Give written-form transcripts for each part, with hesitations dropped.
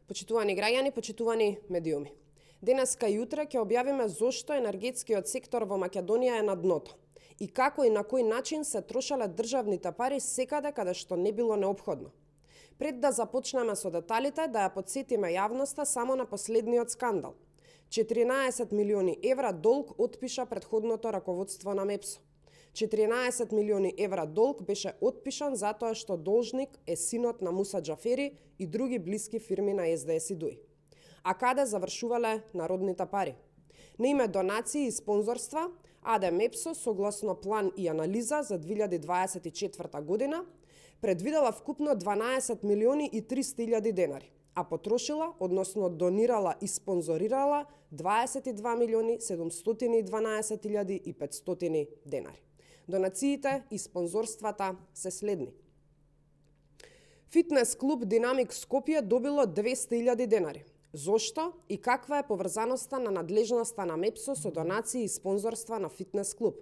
Почитувани граѓани, почитувани медиуми. Денеска и утре ќе објавиме зошто енергетскиот сектор во Македонија е на дното и како и на кој начин се трошале државните пари секаде каде што не било неопходно. Пред да започнеме со деталите, да ја потсетиме јавноста само на последниот скандал. 14 милиони евра долг отпиша претходното раководство на МЕПСО. 14 милиони евра долг беше отпишан затоа што должник е синот на Муса Џафери и други блиски фирми на СДС и ДУИ. А каде завршувале народните пари? На име донации и спонзорства, АД МЕПСО, согласно план и анализа за 2024 година, предвидела вкупно 12 милиони и 300 илјади денари, а потрошила, односно донирала и спонзорирала 22 милиони 712 илјади и 500 денари. Донациите и спонзорствата се следни. Фитнес клуб Динамик Скопје добило 200 илјади денари. Зошто и каква е поврзаноста на надлежноста на МЕПСО со донации и спонзорства на фитнес клуб?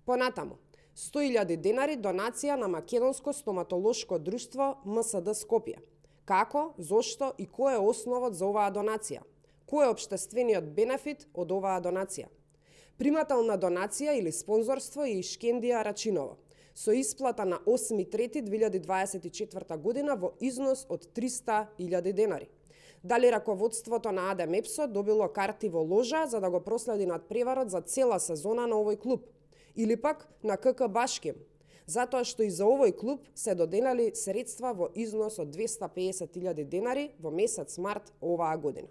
Понатаму, 100 илјади денари донација на Македонско стоматолошко друштво МСД Скопје. Како, зошто и кој е основот за оваа донација? Кој е општествениот бенефит од оваа донација? Примател на донација или спонзорство е Ишкендија Рачинова, со исплата на 8.3.2024 година во износ од 300 илјади денари. Дали раководството на АД МЕПСО добило карти во ложа за да го проследи надпреварот за цела сезона на овој клуб? Или пак на КК Башким, затоа што и за овој клуб се доделали средства во износ од 250 илјади денари во месец март оваа година.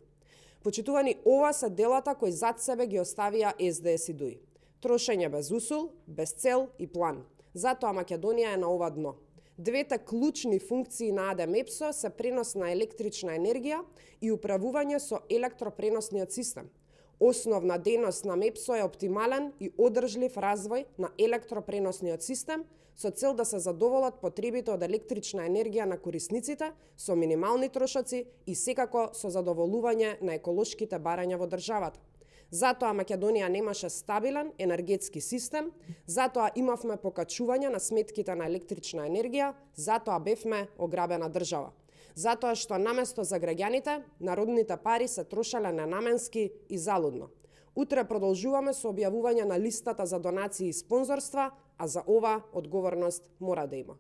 Почитувани, ова се делата кои зад себе ги оставија СДС и ДУИ. Трошење без усул, без цел и план. Затоа Македонија е на ова дно. Двете клучни функции на АД МЕПСО се пренос на електрична енергија и управување со електропреносниот систем. Основна дејност на МЕПСО е оптимален и одржлив развој на електропреносниот систем со цел да се задоволат потребите од електрична енергија на корисниците со минимални трошоци и секако со задоволување на еколошките барања во државата. Затоа Македонија немаше стабилен енергетски систем, затоа имавме покачување на сметките на електрична енергија, затоа бевме ограбена држава. Затоа што наместо за граѓаните, народните пари се трошале ненаменски и залудно. Утре продолжуваме со објавување на листата за донации и спонзорства, а за ова одговорност мора да има.